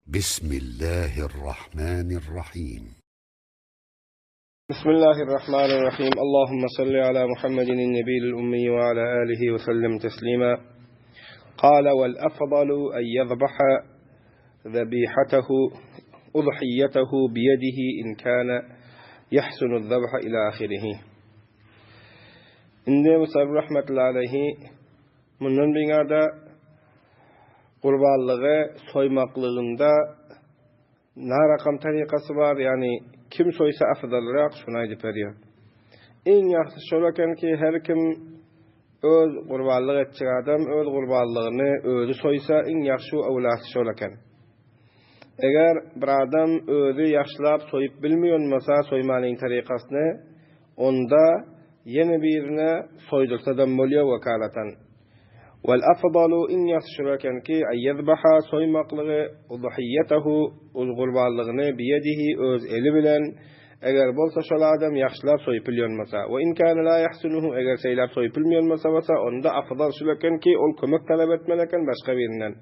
Bismillahirrahmanirrahim. Bismillahirrahmanirrahim. Allahumma salli ala Muhammedin nebiyyil ummi ve ala alihi ve sellem teslima. Kale vel afdalu en yezbaha zebihatahu udhiyyatahu biyedihi in kana yahsunu zebha ila ahirihi. Indi Musab rahmetullahi aleyhi mundan binada gurbanlygy soýmaklygynda na rakam tarikasy bar, ýagny kim soýsa afdalrak şuny aýdyp berýär. Iň ýagşysy şol eken ki, her kim öz gurbanlyk etjek adam öz gurbanlygyny özi soýsa iň ýagşy we öwlasy şol eken. Eger bir adam özi ýagşylap soýup bilmeýän bolsa soýmanyň tarikasyny, onda ýene birine soýdursadam bolýar wekalatan. Wal afdalu iň ýagşy şul eken ki, en ýezbaha soýmaklygy, udhiýetehu uz gurbanlygyny biýedihi öz eli bilen, eger bolsa şol adam ýagşylap soýup bilýän bolsa. We in kana la ýahsinuhu eger şeýläp soýup bilmeýän bolsa bolsa, onda afdal şul eken ki, ol kömek talap etmeli eken başga birinden.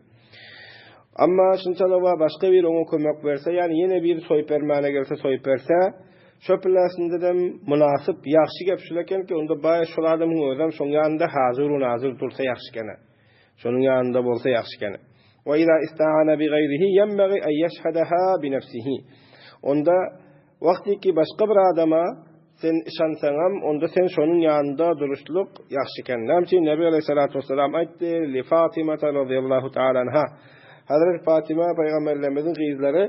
Amma şunçalyga başga biri oňa kömek berse, ýagny ýene biri soýup bermäne gelse soýup berse, Şo piläsindedem mynasyp, ýagşy gep şul eken ki, onda baý şol adamyň özem şoň ýanynda hazyr-u-nazyr dursa ýagşy ekeni. Şonuň ýanynda bolsa ýagşy ekeni. Wa iza istaana bi gaýrihi ýenbagi en ýeşhedeha bi nefsihi. Onda wagty ki başga bir adama sen yşansaňam, onda sen şonuň ýanynda duruşlyk ýagşy eken. Näme üçin Nebi aleýhissalatu wessalam aýtdy, li Fatimata razyýallahu taala anha. Hazreti Fatima pygamberlerimiziň gyzlary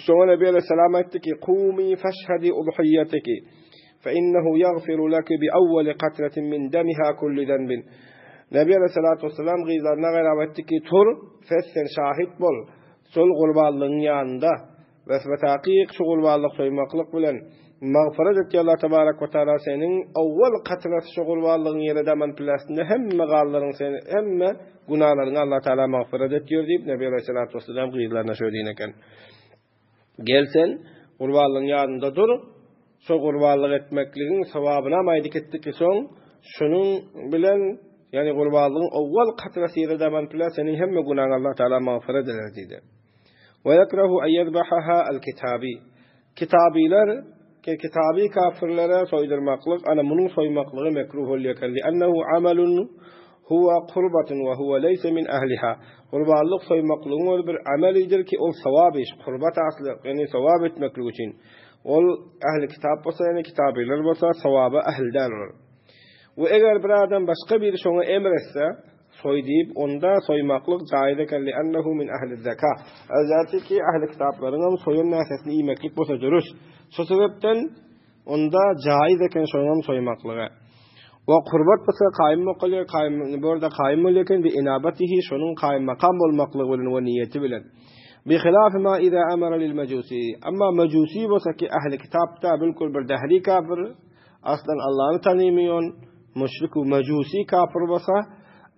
Şoňa Nebi aleýhissalam aýtdy ki, Kumi feşhedi udhiýeteki, fe innehu ýagfiru leki bi awweli katretin min demiha kulli zenbin. Nebi aleýhissalatu wessalam gyzlaryna garap aýtdy ki, Tur, ses sen şahit bol, şol gurbanlygyň ýanynda, we takyk şu gurbanlyk soýmaklyk bilen magfyrat etdi Allah tebarek we taala seniň owwal katrasy şu gurbanlygyň ýere daman piläsinde hemme ganlaryň seni hemme Günalaryňy Allah Taala magfyrat etýär diýip, Nebi Aleyhissalatu vesselam gyzlaryna şöyle diýen eken. Gel sen, gurbanlygyň ýanynda dur, şo gurbanlyk etmekligiň sogabynam aýdyp etdik ki soň, şunuň bilen, ýagny gurbanlygyň owwal katrasy ýere daman bilen seniň hemme günaňy Allah Taala magfyrat eder diýdi. Ve yekrahu en yezbahaha el-kitabi. Kitabylar, ke kitaby kafirlere soýdurmaklyk, ana munuň soýmaklygy mekruh bolýar eken, li'ennehu amalun huwa kurbatun we huwa leýse min ahliha. Gurbanlyk soýmaklygyň özi bir amelidir ki, ol sogap iş, kurbat asly, ýagny sogap etmeklik üçin. Ol ähli kitap bolsa, ýagny kitabylar bolsa, sogaba ähli däl olar. We eger bir adam başga biri şoňa emr etse, Soý diýip, onda soýmaklyk jaýyz eken, li'ennehu min ehliz-zeka. Elbetde ki, ähli kitaplaryňam soýan närsesini iýmeklik bolsa dürüst. Şo sebäpden onda jaýyz eken şoňam soýmaklygy. We kurbat bolsa kaýym okalýar, kaýym bu ýerde kaýym bolýar eken bi inabatihi şonuň kaýym makam bolmaklygy bilen we niýeti bilen. Bi hilafi ma iza amara lil mejusi. Amma mejusi bolsa ki ähli kitapda bilkul bir dehri kafir, Aslan Allany tanymaýan müşrik we mejusi kapyr bolsa,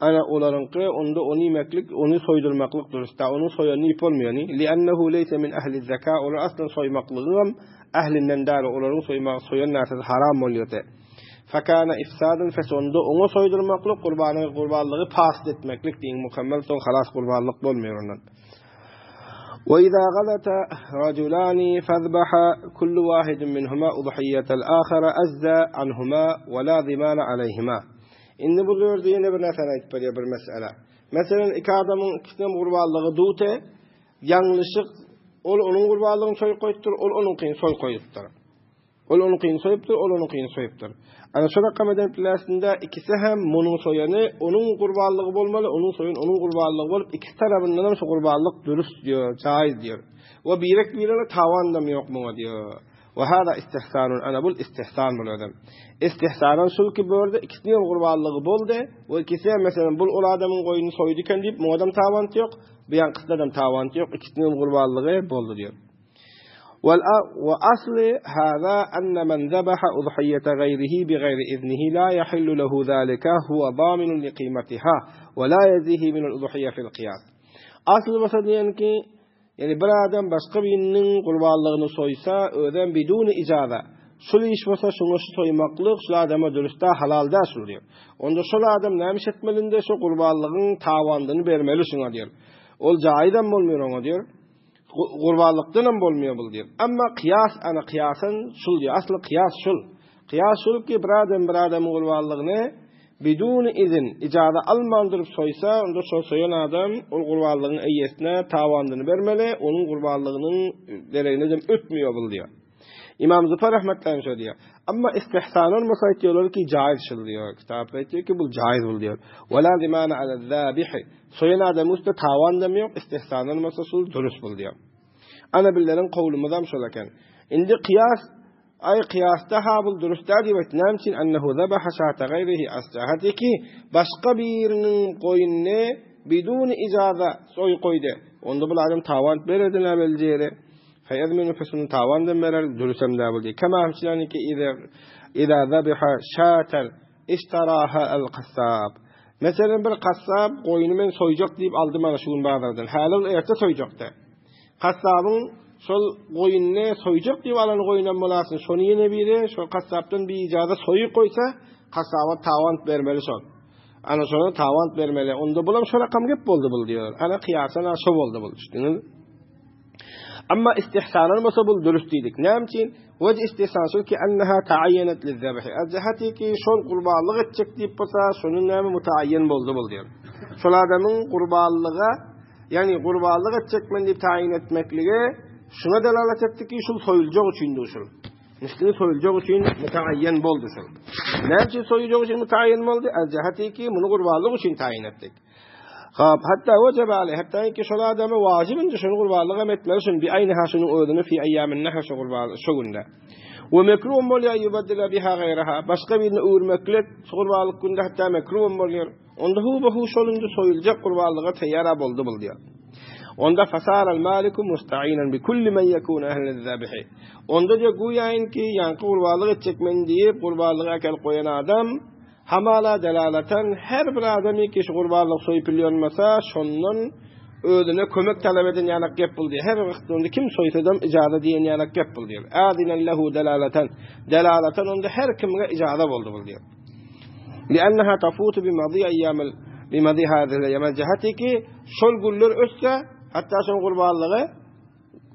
ana olaryňky onda ony iýmeklik, ony soýdurmaklyk dürs däl. Onuň soýanyny iýip bolmaýar. Li'ennehu leýse min ehliz-zeka, olar aslan soýmaklygyňam ählinden däl, olaryň soýmagy soýan närsesi haram bolýardy. Fekana ifsadan fes onda oňa soýdurmaklyk gurbanyňy gurbanlygy pasyt etmeklik diýiň mukemmel soň halas gurbanlyk bolmaýar ondan. وإذا غلط رجلان فذبح كل واحد منهما أضحية الآخر أجزى عنهما ولا ضمان عليهما. Indi bu ýerde ýene bir närseni aýdyp berýär bir mesele. Meselen iki adamyň ikisiniň gurbanlygy dute, ýalňyşyk ol onuň gurbanlygyny soýup goýupdyr, ol onuňkyny soýup goýupdyr. Ol onuňkyny soýupdyr, ol onuňkyny soýupdyr. Ana şo rakam eden piläsinde ikisi hem munuň soýany onuň gurbanlygy bolmaly, onuň soýany onuň gurbanlygy bolup, ikisi tarapyndan hem şu gurbanlyk dürüst diýär, jaýyz diýär. We birek-birege tawan-dam ýok muňa diýär. We hada istihsanun, ana bul istihsan bul özem. Istihsanan şul ki bu ýerde ikisiniň hem gurbanlygy boldy we ikisi hem meselem bul ol adamyň goýnuny soýdy eken diýip muňadam tawan ýok, bu ýaňkysynadam tawan ýok, ikisiniň hem gurbanlygy boldy diýär. وأصل هذا أن من ذبح أضحية غيره بغير إذنه لا يحل له ذلك هو ضامن لقيمتها ولا يزيه من الأضحية في القياس. Asly bolsa diýen ki, ýagny bir adam başga biriniň gurbanlygyny soýsa, özem biduni ijaza. Şul iş bolsa şuňa şu soýmaklyk şul adama dürüst-dä, halal däl şul diýip. Onda şol adam näme iş etmelinde şu gurbanlygyň tawandyny bermeli şuňa diýip. Ol jaýyzam bolmaýar oňa diýip. Gurbanlykdan hem bolmaýar bul diýip. Amma kyýas ana kyýasan şul diýip. Asly kyýas şul. Kyýas şul ki bir adam bir adamyň gurbanlygyny bidun izin, ijaza alman durup soýsa, onda şol soýan adam ol gurbanlygyň eýesine tawanyny bermeli, onuň gurbanlygynyň deregine dem ötmeýär bul diýip. Imam Zufar rahmetlahi şo diýýär. Amma istihsan bolmasa aýtýarlar ki jaiz şul diýýär. Kitapda aýtýar ki bu jaiz bul diýýär. Wala zimana ala zabihi. Soýan adamyň üstüne tawan dem ýok, istihsan bolmasa şul dürüst bul diýýär. Ana billeriň kowlumyzam şol eken. Indi kyýas Aý kyýasda ha bul dürüst däl diýip aýtdy. Näme üçin ennehu zabaha şata gaýrihi asjahati ki başga biriniň goýunyny bidun ijaza soý goýdy. Onda bul adam tawan beredi näbelli ýere. Feýezminu fesunu tawandan berer, dürüsem däl bu diýip. Kema hüsýaniki iza iza zabiha şatan ishtaraha al kassab. Meselem bir kassap goýuny men soýjak diýip aldy mana şu gün bazardan. Häli ol erte soýjakdy. Kassabyň şol goýuny soýjak diýip alan goýunam bolasyn. Şony ýene biri şol kassapdan bir ijaza soýup goýsa, kassaba tawan bermeli şol. Ana şona tawan bermeli. Onda bulam şo rakam gep boldy bul diýýär. Ana kyýasan şo boldy bul. Düşdüňiz? Amma istihsanan bolsa bul dürüst diýdik. Näme üçin? Waj istihsan şol ki enneha taayyanat lizzabhi. Azhati ki şol gurbanlyk etjek diýip bolsa, şonuň näme mutaayyan boldy bul diýip. Şol adamyň gurbanlyga, ýagny gurbanlyk etjek men diýip taýyn etmeklige şuna delalet etdi ki şul soýuljak üçin şul. Misli soýuljak üçin mutaayyan boldy şul. Näme üçin soýuljak üçin mutaayyan boldy? Azhati ki muny gurbanlyk üçin taýyn etdik. Hop, hatda wajaba aleyh, hatda ki şol adama wajib indi şony gurbanlyk hem etmeli şun bi aýnyha şunuň özüni fi aýýamin nahr şu gurban şu günde. We mekruh bolýar ýubaddila biha gaýraha. Başga birini öwürmeklik şu gurbanlyk günde hatda mekruh bolýar. Onda hu bu şol indi soýuljak gurbanlyga taýýar boldy bul diýär. Onda fasaral maliku musta'inan bi kulli men yekun ahli zabhi. Onda diýär güýäýin ki ýaňky gurbanlyk etjek men diýip gurbanlyga äkel goýan adam Hamala delalatan her bir adamy ki şu gurbanlyk soýup bilýänmasa, şondan özüne kömek talap eden ýanak gep bul diýär. Her wagt onda kim soýsadam ijaza diýen ýanak gep bul diýär. Azinen lehu delalatan. Delalatan onda her kimge ijaza boldy bul diýär. Li'annaha tafutu bi madi ayyamil bi madi hadhihi al-ayyam jihati ki şol günler ötse, hatta şol gurbanlygy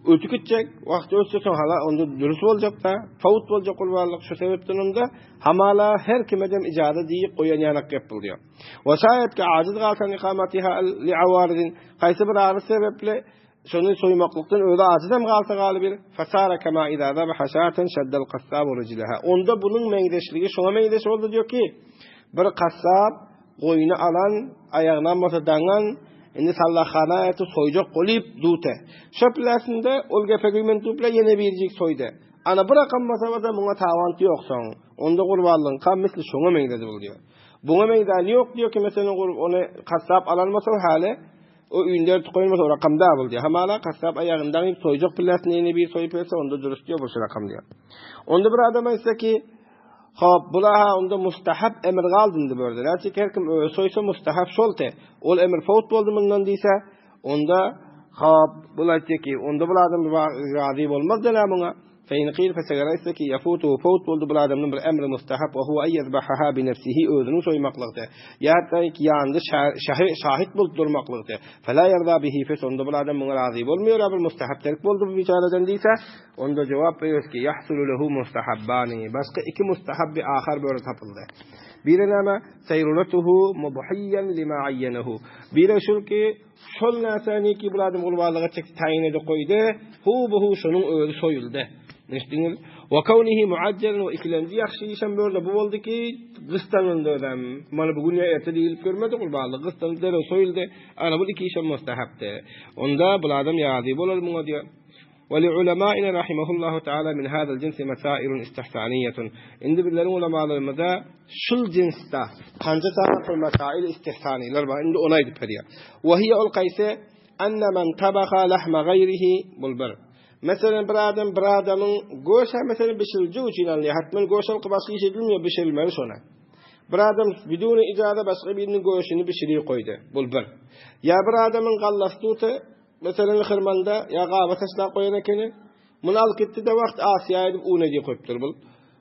Ötüp gitjek, wagty ötse soň hala onda dürüst boljak-da, fawt boljak gurbanlyk şu sebepden onda hamala her kimedem ijaza diýip goýan ýanak gep bolýar. We şaýat ki ajiz galsa ikamatiha li awarizin haýsy bir aryz sebepli şony soýmaklykdan özi ajizem galsa galybir fasara kama iza zabaha şatan şaddal kassabu rijlaha. Onda bunuň meňzeşligi şoňa meňzeş boldy diýýär ki, bir kassap Goýny alan, aýagynam bolsa daňan, indi sallahhana eti soýjak bolyp dute. Şo pläsinde ol gepe güýmenip durup-la ýene birjik soýdy. Ana bir akam bolsa bolsa muňa tawant ýok soň. Onda gurbanlygyňkam misli şoňa meňzedi bul diýýär. Buňa meňzäni ýok diýýär ki meselem ony kassap alan bolsa häli o öýünde örtüp goýan bolsa o rakam däl bul diýýär. Hamala kassap aýagyny daňyp soýjak pläsinde ýene bir soýup berse onda dürüst diýýär bu şu rakam diýýär. Onda bir adam aýtsa ki Hop, bula-ha onda mustahap emir galdy indi bu ýerde. Näçe her kim özi soýsa mustahap şol te. Ol emir fawt boldy mundan diýse, onda hop, bul aýtdy ki, onda bul adam razy bolmaz däl muňa. Fe in qil feseger aýtsa ki, yafutu fawt boldy bul adamdan bir emri mustahap we huwa ayyazbahaha bi nefsihi özüniň soýmaklygy. Ýa-da ki ýanynda şahit bolup durmaklygy. Fela yarda bihi fes onda bul adam muňa razy bolmaýar, bir mustahap terk boldy bu biçareden diýse, Onda jogap berýäs ki, Ýahsulu lehu mustahabbani, başga iki mustahabby ahar böre tapyldy. Biri näme? Seýrulatuhu mudhiýan lima aýýenehu. Biri şul ki, şol näsäni ki bul adam gurbanlyga çekdi, taýyn edip goýdy, hu buhu şonuň özi soýuldy. Eşitdiňiz? Wa kawnihi muajjalan we ikilenji ýagşy işem börde bu boldy ki, gyssanyldy özem. Mana bu gün ýa erte diýilip görmedi gurbanlyk, gyssanyp derrew soýuldy. Ana bul iki işem mustahapdy. Onda bul adam ýazy bolar muňa diýýär. Ve li ulemaina rahimehullahu taala min hadal jinsi mesailun istihsaniyetun. Indi bizleriň ulemalarymyzda şul jinsde kança sany şol mesail istihsaniler bar. Indi ony aýdyp berýär. Ve hiye ol kaýsy enne men tabaha lahma gayrihi bul bir. Meselem bir adam bir adamyň göşe meselem bişiriljek üçin alynýar. Hatmen göş halky başga iş edilmeýär, bişirilmeli şona. Bir adam biduni ijaza başga biriniň göşüni bişirip goýdy. Bul bir. Ýa bir adamyň gallasy tuty Meselem, hyrmanda ýa gaba taşlap goýan ekeni. Muny alyp gitdi-de wagt Asiýa edip un edip goýupdyr bul.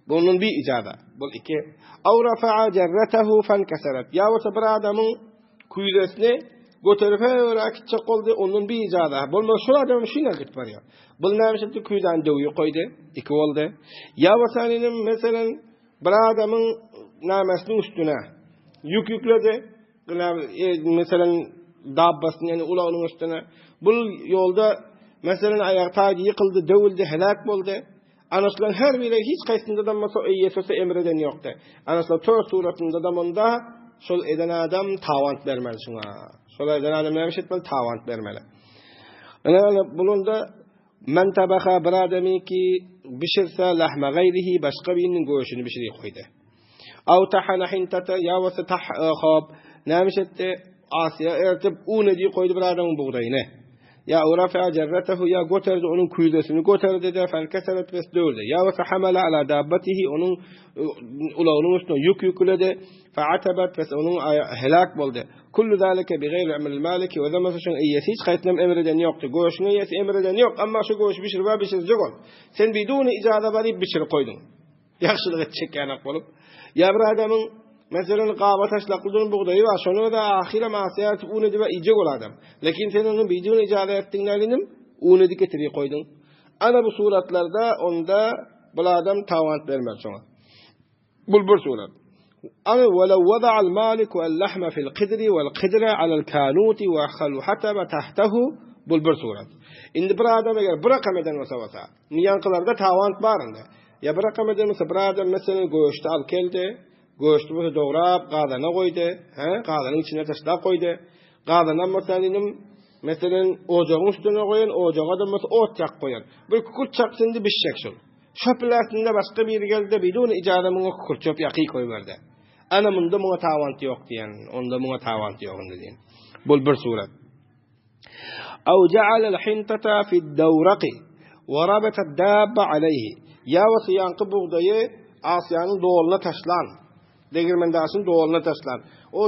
Bundan bir ijaza. Bul iki. Aw rafa'a jarratahu fankasarat. Ýa bolsa bir adamyň küýzesini. Göterip her äkitjek boldy, ondan bir ijaza. Bolmasa şol adam şuna gidip barýar. Bul näme şeýtdi küýzäni döwýe koýdy, iki boldy. Ýa bolsa inim meselen bir adamyň namesiniň üstüne ýük ýükledi. E, meselen dabbasyny ýani ulagynyň üstüne. Bul ýolda meselen aýak taýdy ýykyldy, döwüldi, heläk boldy. Ana şularyň her biri hiç haýsynda-da bolsa eýesi bolsa emr eden ýokdy. Ana şular tört suratynda-da munda şol eden adam tawant bermeli şuňa. Şol eden adam näme iş etmeli? Tawant bermeli. Ine bulunda men tabaha bir adamy ki bişirse lahma gaýrihi başga biriniň göşüni bişirip goýdy. Aw tahana hintata ýa bolsa tah hop näme iş etdi? Asiýa ertip un edip goýdy bir adamyň bugdaýyny. Ýa rafa'a jarratahu ýa göterdi onuň küýzesini göterdi-de felkeseret bes döwüldi. Ýa bolsa hamala ala dabbatihi onuň ulagynyň üstüne ýük ýükledi. Fa'atabat bes onuň helak boldy. Kullu zalika bi gayri emril maliki we zamasa şoň eýesi hiç haýsynam emr eden ýokdy. Göşüň eýesi emr eden ýok, amma şu göşi bişirip-ä bişirjek ol. Sen biduni ijaza baryp bişirip goýduň. Ýagşylyk etjek ýanak bolup. Ýa bir adamyň, meselen, gaba taşlakly duran bugdaýy bar, şony da ahyram asýar etip un edip iýjek ol adam. Lekin sen onu bidun ijaza etdiň nälinim, un edip getirip goýduň. Ana bu suratlarda onda bul adam tawant bermez şoňa. Bul bir surat. Ana wala wada'al maliku al-lahma fil qidri wal qidra ala al-kanuti wa khalu hataba tahtahu bul bir surat. Indi bir adam eger bir rakam eden bolsa bolsa, Ýaňkylarda tawant bar indi. Ýa bir rakam eden bolsa bir adam meselem göşdi alyp geldi. Göşdi bolsa dograp gazana goýdy. Hä? Gazanyň içine taşlap goýdy. Gazanam bolsa inim meselem ojagyň üstüne goýan, ojaga da bolsa ot ýak goýan. Bir kükürt çaksyn indi bişjek şol. Şo piläsinde başga biri geldi, bidun ijaza muňa kükürt çöp ýaky goýberdi. Ana munda muňa tawant ýok diýen. Onda muňa tawant ýok indi diýen. Bul bir surat. Aw ja'alal hintata fi dawraqi wa rabata dabba alayhi. Ýa bolsa ýaňky bugdaýy Asyýanyň doluna taşlan. Degirmendaşyň doluna taşlan. O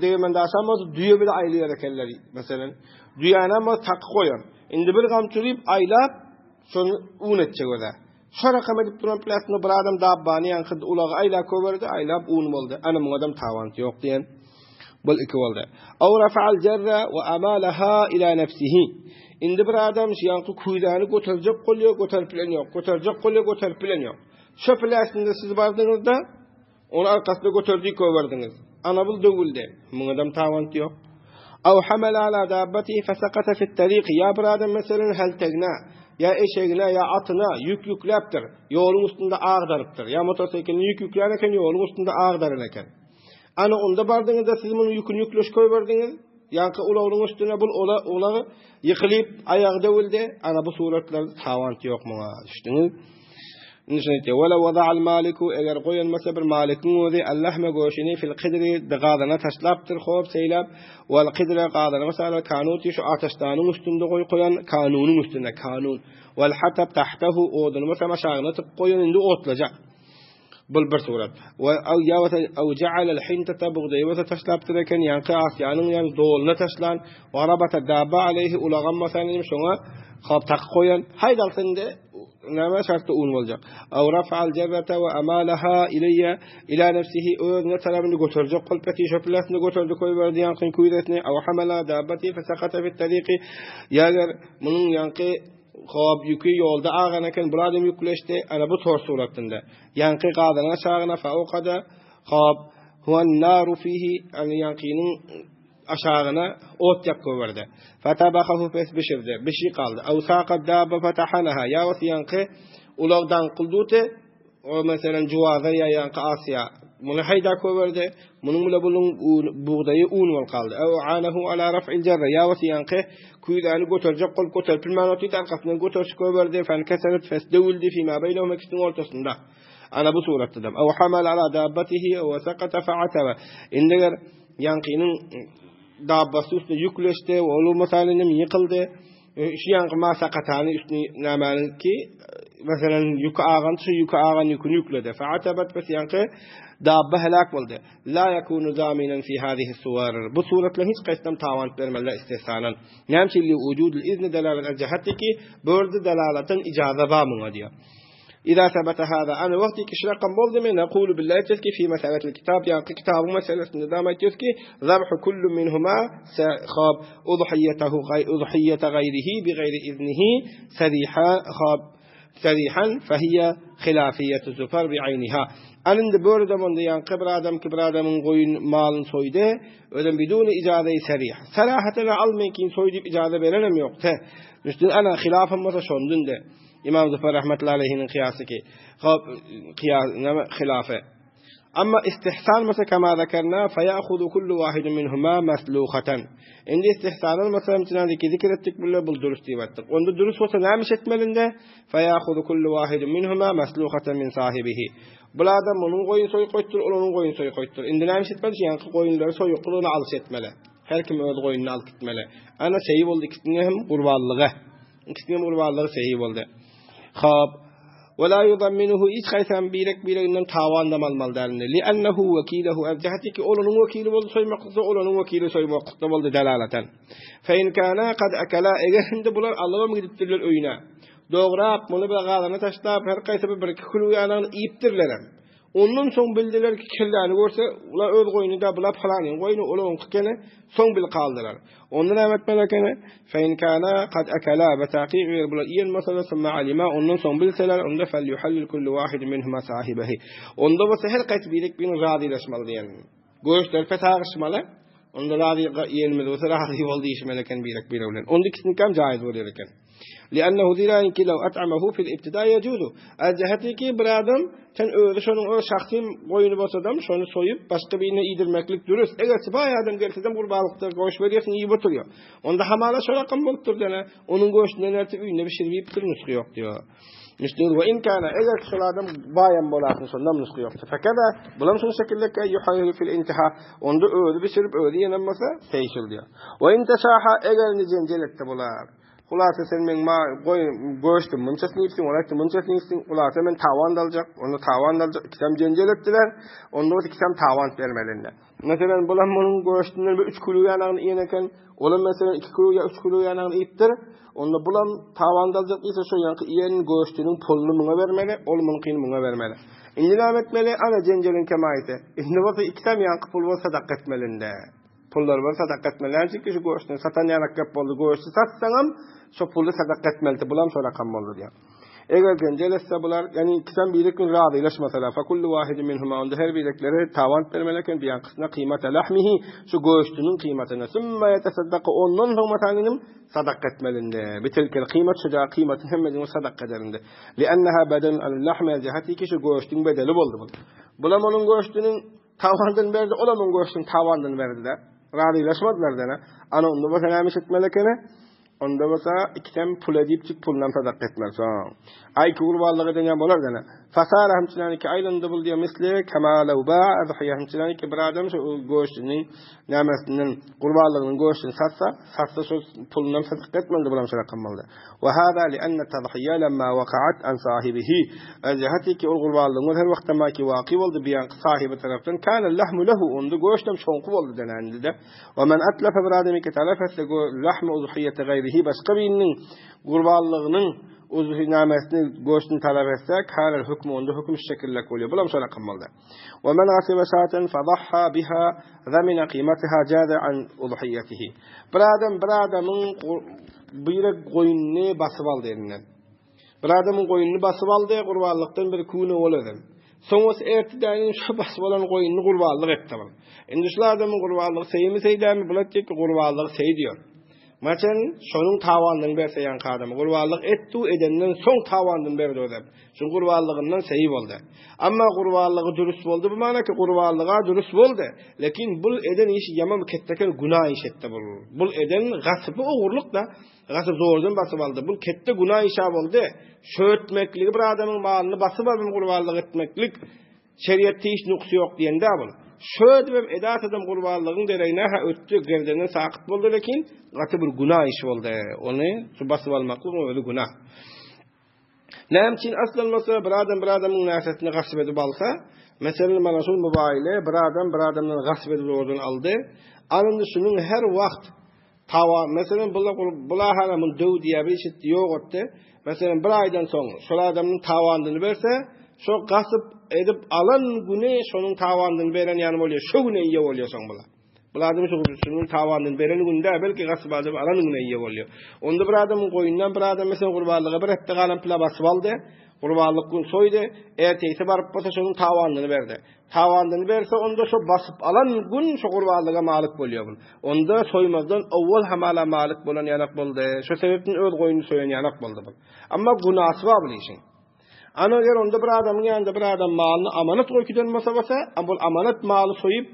degirmendaşam bolsa düýe bile aýlaýar ekenler, meselem. Düýänem bolsa taky goýan. Indi bir gamçy uryp aýlap, şony un etjek özä. Şo rakam edip duran pläsinde bir adam dabbany ýaňky ulagy aýlap goýberdi, aýlap un boldy. Ana muňadam tawant ýok diýen. Bul iki boldy. Aw rafa'al jarra wa amalaha ila nefsihi. Indi bir adam şu ýaňky küýzäni göterjek bolýar, göterip bilen ýok. Göterjek bolýar, göterip bilen ýok. Şo pläsinde siz bardyňyzda, Ony arkasyna göterdi goýberdiňiz. Ana bul döwüldi. Muňadam tawant ýok. Aw hamala ala dabbatihi fasaqata fit tariq. Ýa bir adam meselem haltegine, ýa eşegine, ýa atyna ýük ýükläpdir. Ýoluň üstünde agdarypdyr. Ýa motosikline ýük ýüklän eken, ýoluň üstünde agdaran eken. Ana onda bardyňyzda siz munuň ýüküni ýükleş goýberdiňiz. Ýaňky ulagynyň üstüne bul ulagy ýykylyp aýagy döwüldi. Ana bu suratlarda tawant ýok muňa. Düşdüňiz? Indi şuny aýtýar, Wela wada'al maliku, eger goýan bolsa bir malikiň özi al-lahme göşüni fil qidri gazana taşlapdyr, hop seýläp, wal qidre gazana bolsa al kanuti şu ataşdanyň üstünde goý goýan kanunyň üstünde kanun wal hatab tahtahu oduny bolsa aşagyna typ goýan indi otlajak. Bul bir surat. We aw ýa bolsa aw ja'al al hintata bugdaýy bolsa taşlapdyr eken, ýaňky asýanyň ýan doluna taşlan, wa rabata dabba aleýhi ulagam bolsa indi şoňa hop takyp goýan. Haýdalsyn indi Näme şartda un boljak? Aw rafa'al jarrata we amalaha ileýe ila nefsihi özüne tarapyny göterjek bolup peti şöpüläsini göterdi koýberdi ýaňky küýzesini aw hamala dabbati fesakata fit tariqi ýager munuň ýaňky hop ýüki ýolda agan eken bu adam ýükleşdi ana bu tor suratynda ýaňky gazanyň aşagyna faukada hop huwan naru fihi ýagny ýaňkynyň aşagyna ot ýak goýberdi. Fatabahahu pes bişirdi. Bişi galdy. Aw saqa dabba fatahanaha. Ýa bolsa ýaňky ulag daňkylduty, o meselem juwaza ýa ýaňky asýa. Muny haýda goýberdi. Munuň bile bunuň bugdaýy un bolup galdy. Aw anahu ala raf'il jarra. Ýa bolsa ýaňky küýzäni göterjek bolup göterip bilmän otyrdy, arkasyndan göterişip goýberdi. Fankeseret fes döwüldi fima beýnehuma ikisiniň ortasynda. Ana bu suratda. Aw hamal ala dabbatihi we saqata fa'ataba. Indi eger Ýaňkynyň dabbasy üstüne ýükleşdi, ol mysalynam ýykyldy. Şu ýaňky masakatany üstüne nämäniňki, meselem, ýüki agan, şu ýüki agan ýüküni ýükledi. Fa'atabat bes ýaňky dabba helak boldy. La yakunu zaminan fi hazihi suwar. Bu suratlaryň hiç haýsynam tawant bermezler istihsanan. Näme üçin li wujudul izni dalalat al jahatiki, bu ýerde dalalatdan ijaza bar muňa diýýär. Iza sebete hada, ana wagty ki şu rakam boldumy, nekulu bille aýtýas ki, fi meseletil kitab, ýaňky kitabyň meselesinde dam aýtýas ki, zabhu kullu minhuma hop udhiýetehu udhiýete gaýrihi bi gaýri iznihi sariha hop sarihan fehiýe hilafiýetu zufar bi aýniha. Ana indi bu ýerde onda ýaňky bir adam ki bir adamyň goýun malyny soýdy, özem biduni ijazeyi sarih. Sarahaten al meňkini soý diýip ijaze berenem ýok. Te. Üstün ana hilafam bolsa şondun de. Imam Zufar rahmetullahi aleyhiniň kıyasy ki, hop, kıyas, näme, hilafy. Amma istihsan bolsa kema zekerna feyahuzu kullu wahidun minhuma masluhatan. Indi istihsan bolsa imtinany ki zikr etdik bile bul dürüst diýip aýtdyk. Onda dürüst bolsa näme iş etmelinde? Feyahuzu kullu wahidun minhuma masluhatan min sahibihi. Bul adam munuň goýun soýup goýupdyr, ol onuň goýun soýup goýupdyr. Indi näme iş etmeli? Ýaňky goýunlary soýuklygyny alyş etmeli. Her kim öz goýnuny alyp gitmeli. Ana şeýi boldy ikisiniň hem gurbanlygy. Ikisiniň hem gurbanlygy sehi boldy. Hop. Ve la yudamminuhu hiç haýsam birek bireginden tawan da almaly dälindi. Li'ennehu wekilehu erjehati ki ol onuň wekili boldy soýmaklykda, ol onuň wekili soýmaklykda boldy delalatan. Fe in kana kad akala eger indi bular alybam gidipdirler öýüne. Dograp, muny bir gazana taşlap, her haýsy bir iki kül ýanyny iýipdirlerem. Ondan soň bildiler ki, kelläni görse, ular öz goýny da, bular palanyň goýny, olar oňky ekeni, soň bil galdylar. Onda näme etmeli ekeni? Fe in kana kad akala we takyk eger bular iýen bolsalar, summa alima, ondan soň bilseler, onda fel yuhallil kullu wahidin minhuma sahibehi. Onda bolsa her gaýsy birek birini razylaşmaly diýen. Göçler pes agyşmaly. Onda razy iýenimiz bolsa razy bol diýişmeli eken birek bire bilen. Onda ikisiniňkem jaýyz bolýar eken. Li'ennehu zirainki law at'amahu fil ibtida yajuzu. Al-jihati ki bir adam sen özi şonuň öz şahsy goýuny bolsadam şony soýup başga birine iýdirmeklik dürüst. Eger baý adam gelsedem gurbanlykda goş berýärsiň iýip oturýar. Onda hamala şol akam bolupdyr dene. Onuň goşundan ertip öýünde bişirip iýipdir nusgy ýok diýýär. Misli we in kana eger şol adam baýam bolasyn şonda nusgy ýok. Fekeda bulam şol şekilde yuhayyru fil intiha. Onda özi bişirip özi ýenem bolsa seýşil diýýär. We in teşaha eger indi jenjel etdi bular. Hulasa sen meň ma goý göçdüm munçasyny iýipsiň, ol aýtdy munçasyny iýipsiň. Hulasa men tawan aljak, onda tawan aljak. Ikisem jenjel etdiler. Onda bolsa ikisem tawan bermeli indi. Meselem, bulam munuň göçdünden bir 3 kilo ýanagyny iýen eken. Olam meselem 2 kilo ýa 3 kilo ýanagyny iýipdir. Onda bulam tawan aljak diýse şo ýanky iýen göçdüniň puluny muňa bermeli, ol munuňkyny muňa bermeli. Indi näme etmeli? Ana jenjeliň kemaýsy. Indi bolsa ikisem ýanky pul bolsa sadaka etmeli indi. Pullar bir sadaka etmeli. Näme çünki şu göçdüni satan ýanak gep boldy. Göçdi satsaňam şo puly sadaka etmeli. Bulam şo rakam boldy diýýär. Eger jenjel etse bular, ýagny ikisem birek bilen razylaşmasalar, fa kullu wahidin minhuma onda her birekleri tawan bermeli eken biýankysyna kymata lahmihi şu göçdüniň kymatyna. Summa yetasaddaka ondan soň masalynym sadaka etmelinde. Bitilkel kymat şu da kymatyny hemmesini sadaka ederinde. Li'enneha bedelun al lahmi jihati ki şu göçdüň bedeli boldy bu. Bulam onuň göçdüniň Tawandyny berdi, olam oň göçdüni tawandyny berdi-de. Razylaşmadylar dene. Ana onda bolsa näme iş etmeli ekeni? Onda bolsa ikisem pul edipjik pulunam sadaka etmeli soň. Aý iki gurbanlyk eden ýa bolar dene. Fasara hemçilen iki aýlandy bul diýe misli kema lew ba'a adhiya hemçilen iki bir adam şu göçdüniň nämesinden gurbanlygynyň göçdüni satsa, satsa şu pulunam sadaka etmeli bulam şu rakam boldy. Ve hâzâ li'enne tadhiýe lemma wakaat an sahibihi. Jihati ki ol gurbanlygyň her wagtda maki waky boldy biýanky sahibi tarapdan kana lahmu lehu onda göçdem şoňky boldy denendi-de. Ve men atlafa bir adamy ki talaf etse go lahmu udhiyeti gaýrihi başga biriniň gurbanlygynyň udhiyamesini göçdüni talap etse kana hükmü onda hüküm şu şekillek bolýar. Bulam şo rakam boldy. Ve men asibe şaten fadahha biha zamina kıymatiha jaza an udhiyetihi. Bir adam bir adamyň biri goýnuny basyp aldy elinden. Bir adamyň goýnuny basyp aldy, gurbanlykdan bir küne ol özem. Soň bolsa ertedäniň şu basyp alan goýnuny gurbanlyk etdi bul. Indi şul adamyň gurbanlygy seými seýdämi bular diýip gurbanlygy seý diýär. Maçan şonuň tawanyny berse ýaňky adama gurbanlyk etdi, edenden soň tawanyny berdi özem. Şu gurbanlygyndan seýi boldy. Amma gurbanlygy dürüst boldy bu mana ki gurbanlyga dürüst boldy. Lekin bul eden işi ýaman ketdeken günah iş etdi bul. Bul eden gasypy ogurlyk da, gasyp zordan basyp aldy. Bul ketde günah işa boldy. Şötmekligi bir adamyň malyny basyp alyp gurbanlyk etmeklik şeriatda hiç nuksy ýok diýende bul. Şödübem edat adam gurbanlygyň deregine ha ötdi, gerdenden sakyt boldy lekin gaty bir günah iş boldy. Ony şu basyp almaklyk özi günah. Näme üçin aslan bolsa bir adam bir adamyň närsesini gasp edip alsa, meselem mana şu mobaýly bir adam bir adamdan gasp edip oradan aldy. Alyndy şunuň her wagt. Tawa, meselem, bula bula hala mun döw diýä bir işitdi, ýok etdi. Meselem, bir aýdan soň şol adamyň tawandyny berse, şo gasyp edip alan güni şonuň tawandyny beren ýany bolýar. Şo güne eýe bolýar soň bula. Bul adam şu şunuň tawandyny beren günde belki gasyp alyp alan güne eýe bolýar. Onda bir adamyň goýundan bir adam meselem gurbanlyga bir hepde galan pula basyp aldy. Gurbanlyk gün soýdy, ertesi baryp bolsa şonuň tawandyny berdi. Tawandyny berse onda şo basyp alan gün şo gurbanlyga malyk bolýar bul. Onda soýmazdan owwal hamala malyk bolan ýanak boldy. Şo sebepden öz goýnuny soýan ýanak boldy bul. Amma günasy bar bul işiň. Ana eger onda bir adamyň ýanynda bir adam malyny amanat goýup giden bolsa bolsa, bul amanat maly soýup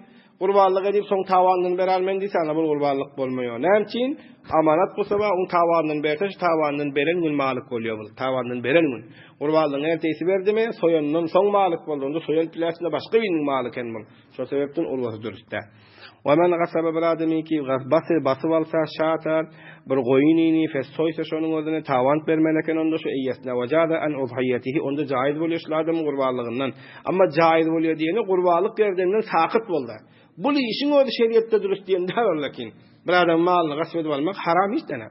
Gurbanlyk edip soň tawandyny beralmen diýse ana bul gurbanlyk bolmaýar. Näme üçin? Amanat bolsa bar, oň tawandyny berse şu tawandyny beren gün malyk bolýar bul. Tawandyny beren gün. Gurbanlygyň ertesi berdimi, soýandan soň malyk boldy. Onda soýan piläsinde başga biriniň maly eken bul. Şol sebäpden ol bolsa dürüst däl. Wa men gasaba bir adamy ki basy basyp alsa şata bir goýunyny fes soýsa şonuň özüne tawant bermeli eken onda şu eýesine wajaza an udhiyatihi onda jaýyz bolýar şul adamyň gurbanlygyndan. Amma jaýyz bolýar diýeni gurbanlyk gerdeninden sakyt boldy. Bul işiň özi şeriatda dürüst diýen däl ol lakin. Bir adamyň malyny gasp edip almak haram iş däne.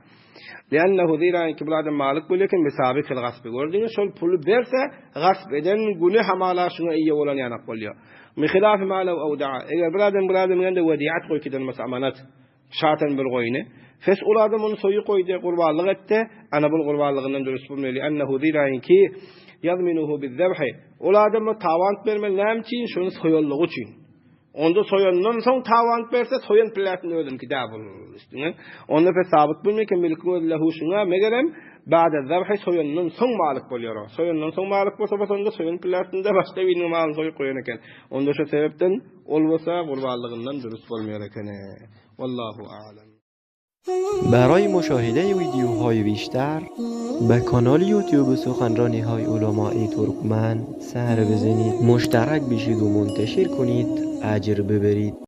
Liannehu zira ki bir adam malyk bolýar eken bisabiqil gasby. Gördüňiz şol puly berse gasp eden güni hamala şuňa eýe bolan ýanak bolýar. Mihilafi ma lew awdaa. Eger bir adam bir adamyň ýanynda wediat goýup giden bolsa amanat. Şatan bir goýny. Fes ol adam ony soýup goýdy, gurbanlyk etdi. Ana bul gurbanlygyndan dürüst bolmaýar. Liannehu ziraýyn ki ýazminuhu bizzebhi. Ol adama tawant bermeli näme üçin? Şony soýanlygy üçin. Onda soýandan soň tawant berse, soýan piläsini özüňki dä bul üstüne. Onda fes sabyt bolmaýar ki milkiň özi lehu şuňa, megerem ba'de zebhi soýandan soň malyk bolýar o. Soýandan soň malyk bolsa bolsa onda soýan piläsinde başga biriniň malyny soýup goýan eken. Onda şo sebäpden Ol bolsa gurbanlygyndan dürüst bolmaýar ekeni. Wallahu a'lam. برای مشاهده ویدیوهای بیشتر به کانال یوتیوب سخنرانی های علمای ترکمن سر بزنید مشترک بشید و منتشر کنید اجر ببرید.